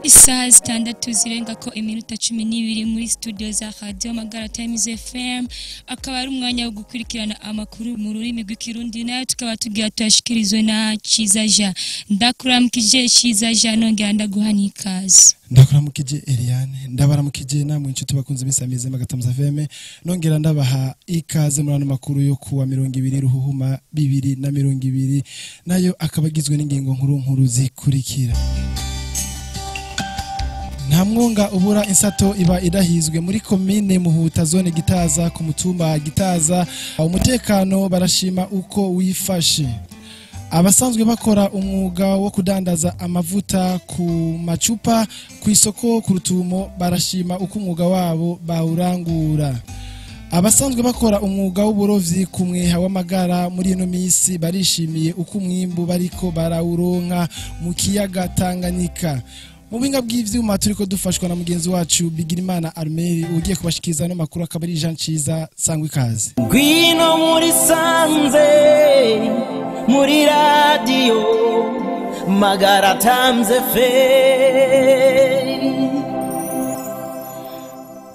Isaha 6 zirenga ko iminota 12 muri studio za Radio Magara Times FM, akaba ari umwanya wo gukurikirana amakuru mu rurimi rw'ikirundi, nayo tukaba tugira tuyashikirizwe na Ciza Jean. Ndakuramukije Ciza Jean, nongera ndaguha n'ikaze. Ndakuramukije Eliane, ndabaramukije namwe inshuti bakunze bisamize Magara FM, nongera ndabaha ikaze muri ano makuru yo kuwa 20 ruhuhuma 2020, nayo akaba agizwe n'ingingo nkuru nkuru zikurikira. Nta mwonga ubura insato iba idahizwe muri komine Muhuta zone Gitaza ku mutumba Gitaza, umutekano barashima uko wifashe. Abasanzwe bakora umwuga wo kudandaza amavuta ku macupa ku isoko ku Rutumo barashima uko umwuga wabo bawurangura. Abasanzwe bakora umwuga w'uburovyi ku mweha w'amagara muri ino misi barishimiye uko umwimbu bariko barawuronka mu kiyaga Tanganyika. Mu buhinga bw'ivyuma turiko dufashwa na mugenzi wacu Bigirimana Armeri, ugiye kubashikiriza no makuru akaba ari Jean Ciza. Sangwa ikaze. Ngwino muri sanze muri radio Magara Times FM.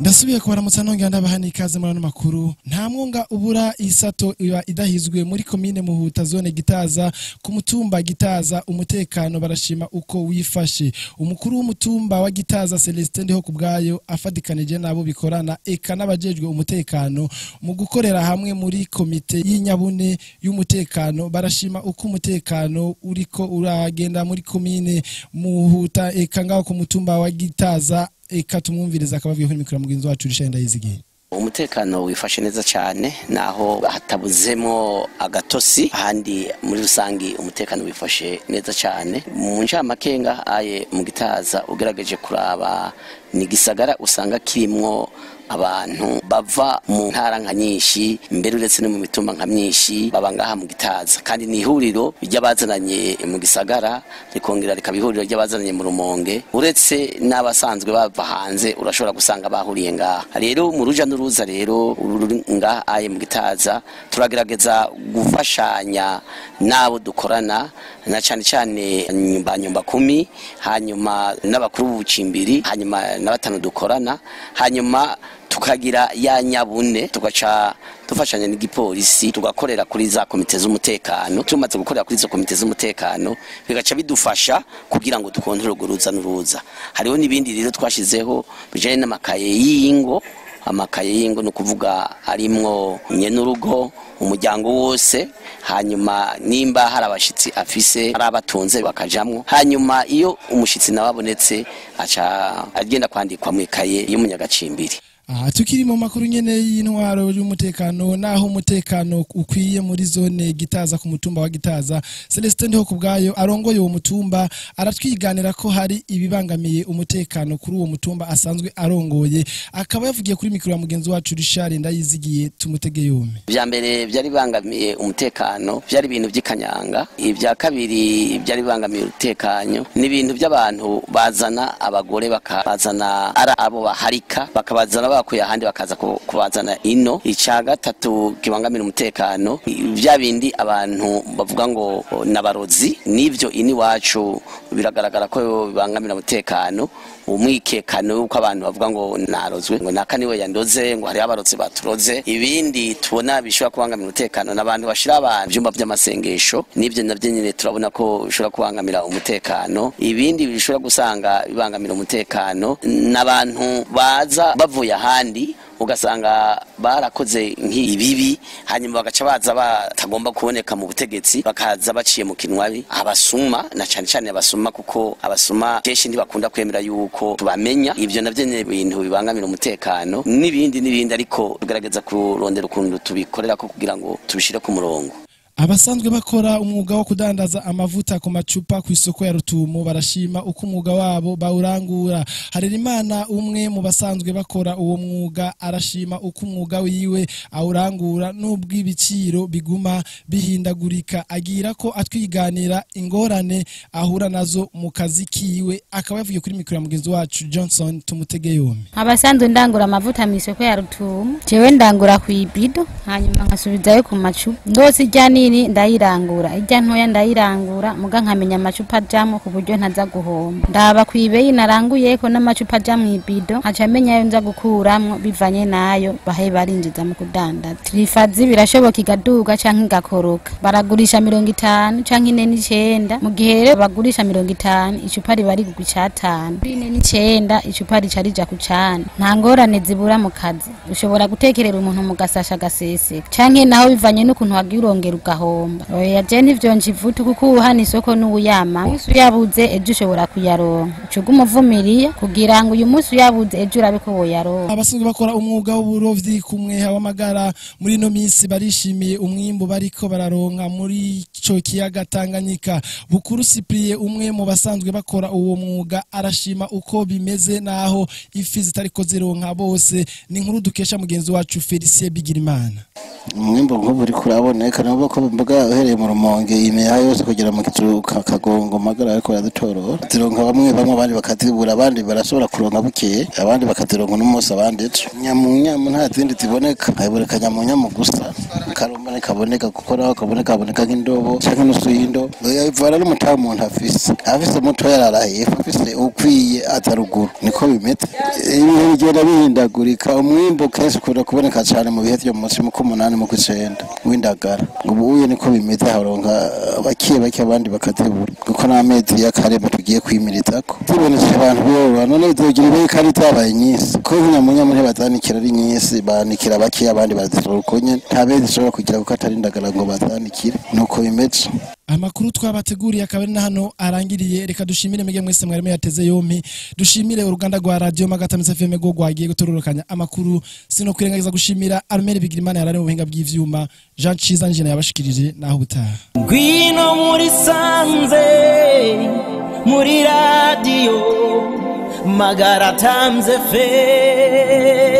Ndasubiye kubaramutsa nongera ndabaha n'ikaze muri ano makuru. Nta mwonga ubura isato iba idahizwe muri komine Muhuta zone Gitaza ku mutumba Gitaza, umutekano barashima uko wifashe. Umukuru w'umutumba wa Gitaza Celestin Ndiho kubwayo afadikanije nabo bikorana eka n'abajejwe umutekano mu gukorera hamwe muri komite y'inyabune y'umutekano barashima uko umutekano uriko uragenda muri komine Muhuta eka ngaho ku mutumba wa Gitaza. Eka tumwumviriza akababwiye kuri mikoro mugenzi wacu Richard Ndayizigiye. Umutekano wifashe neza cyane, naho hatabuzemo agatosi, ahandi muri rusangi umutekano wifashe neza cyane. Mu ncamakenga aye mu Gitaza ugerageje kuraba ni gisagara usanga kirimwo abantu bava mu ntara nka nyinshi, mbere uretse no mu mitumba nka myinshi baba ngaha mu Gitaza, kandi ni ihuriro ry'abazananye mu gisagara rikongera rikaba ihuriro ry'abazananye mu Rumonge. Uretse n'abasanzwe bava hanze urashobora gusanga bahuriye ngaha. Rero mu ruja n'uruza rero ngaha aye mu Gitaza turagerageza gufashanya n'abo dukorana, na cyane cyane nyumba kumi, hanyuma n'abakuru b'ubucimbiri, hanyuma na batanu dukorana, hanyuma tukagira ya nyabune, tugaca dufashanya n'igipolisi, tugakorera kuri za komite z'umutekano. Tumaze gukorera kuri izo komite z'umutekano bigaca bidufasha kugira ngo dukontorore uruza n'uruza. Hariho n'ibindi rero twashizeho bijanye n'amakaye y'ingo. Amakaye y'ingo no kuvuga arimwo nyenurugo, umuryango wose, hanyuma nimba hari abashitsi afise ari abatunze bakajamwo, hanyuma iyo umushitsi nawe abonetse aca agenda kwandikwa mu ikaye y'umunyagacimbiri. Tukiri mu makuru nyene y'intwaro y'umutekano, naho umutekano ukwiye muri zone Gitaza ku mutumba wa Gitaza, Celestin Ndiho kubwayo arongoye uwo mutumba aratwiganira ko hari ibibangamiye umutekano kuri uwo mutumba asanzwe arongoye, akaba yavugiye kuri mikoro ya mugenzi wacu Richard Ndayizigiye. Tumutege yombi. Ibya mbere byari bibangamiye umutekano byari ibintu by'ikanyanga, ibya kabiri byari bibangamiye umutekano ni ibintu by'abantu bazana abagore bakabazana ari abo baharika, bakabazana bakuye ahandi bakaza kubazana ino. Icya gatatu kibangamira umutekano bya bindi abantu bavuga ngo nabarozi, nivyo ini wacu biragaragara ko bibangamira umutekano. Umwikekano uko abantu bavuga ngo narozwe, ngo naka niwe yandoze, ngo hari abarotsi baturoze. Ibindi tubona bishobora kubangamira umutekano n'abantu bashira abantu byumba by'amasengesho, nivyo navyo nyine turabona ko bishobora kubangamira umutekano. Ibindi bishobora gusanga bibangamira umutekano n'abantu baza bavuye ahandi ugasanga barakoze nk'ibibi, hanyuma bagaca baza batagomba kuboneka mu butegetsi, bakaza baciye mu kinwabi. Abasuma na cyane cyane abasuma, kuko abasuma kenshi ntibakunda kwemera yuko tubamenya. Ibyo navyo ni ibintu bibangamira umutekano n'ibindi n'ibindi, ariko tugerageza kurondera ukuntu tubikorera ko kugira ngo tubishire ku murongo. Abasanzwe bakora umwuga wo kudandaza amavuta ku macupa ku isoko ya Rutumo barashima uko umwuga wabo bawurangura. Harerimana umwe mu basanzwe bakora uwo mwuga arashima uko umwuga wiwe awurangura nubwo ibiciro biguma bihindagurika, agira ko atwiganira ingorane ahura nazo mu kazi kiwe, akaba yavugiye kuri mikoro ya mugenzi wacu Johnson. Tumutege yombi. Abasanzwe ndangura amavuta mu isoko ya Rutumo, jewe ndangura ku ibido hanyuma nkasubizayo ku macupa ndose ijyani nini ndayirangura, ijya ntoya ndayirangura, muga nkamenya amacupa ajamwo ku buryo ntaza guhomba. Ndaba kw'ibeyi naranguyeko n'amacupa aja mw'ibido, nkaca menya ayo nza gukuramwo bivanye nayo bahe barinjiza mu kudandaza. Trifazi birashoboka igaduga canke igakoroka, baragurisha 50 canke 49. Mu gihe rero bagurisha 50, icupa riba rigugwa 5, 49 icupa rica rija ku cana. Nta ngorane zibura mu kazi, ushobora gutekerera umuntu mu gasasha agaseseka, canke naho bivanye n'ukuntu wagiye urongera ugahomba. Oya, je ntivyonje ivutu kuko uwuhana isoko n'uwuyama, umunsi uyabuze ejo ushobora kuyaronka, uca uguma uvumiriya kugira ngo uyu munsi uyabuze ejo urabe ko woyaronka. Abasanzwe bakora umwuga w'uburovyi ku Mweha w'Amagara muri ino minsi barishimiye umwimbu bariko bararonka muri ico kiyaga Tanganyika. Bukuru Cyprien, umwe mu basanzwe bakora uwo mwuga, arashima uko bimeze naho ifi zitariko zironka bose. Ni inkuru dukesha mugenzi wacu Felicien Bigirimana. Umwimbu nk'ubu uriko uraboneka, nubwo ko imboga uhereye mu Rumonge imiha yose kugera mu Kizuka, Kagongo, Magara ariko barazitorora, zironka bamwe bamwe, abandi bakazibura, abandi barashobora kuronka bukeye, abandi bakazironka n'umunsi, abandi ejo. Nyamunyamu nta zindi ziboneka, haboneka nyamunyamu gusa. Karumba ntikaboneka kuko naho kaboneka haboneka nk'indobo canke nusu y'indobo. Ivana n'umutahe umuntu afise mutoya arara hepfo, afise ukwiye aza ruguru, niko bimeze. Ibihe bigenda bihindagurika, umwimbu kenshi ukunda kuboneka cane mu bihe vyo mu munsi mu k'umunani, mu kw'icenda w'indagara. Ubu uye niko bimeze, haronka bake bake, abandi bakazibura kuko n'amezi y'akarema tugiye kwimirizako zibonetse abantu borora. None zogira ibeyi kandi zabaye nyinshi? Ko nyamunyamu ntibazanikira ari nyinshi, banikira bake, abandi bazisorora uko nyene, nta bezi zishobora kugira kuko atari indagara ngo bazanikire, nuko bimeze. Amakuru twabateguriye akaba ari na hano arangiriye. Reka dushimire mwebwe mwese mwarimu yateze yompi, dushimire uruganda rwa Radio Magatamiza FM rwo rwagiye gutororokanya amakuru. Sino kwirengagiza gushimira Armel Bigirimana yarari mu buhinga bw'ivyuma. Jean Ciza njena yabashikirije, naho ubutaha. Ngwino muri sanze, muri radiyo Magara Times FM.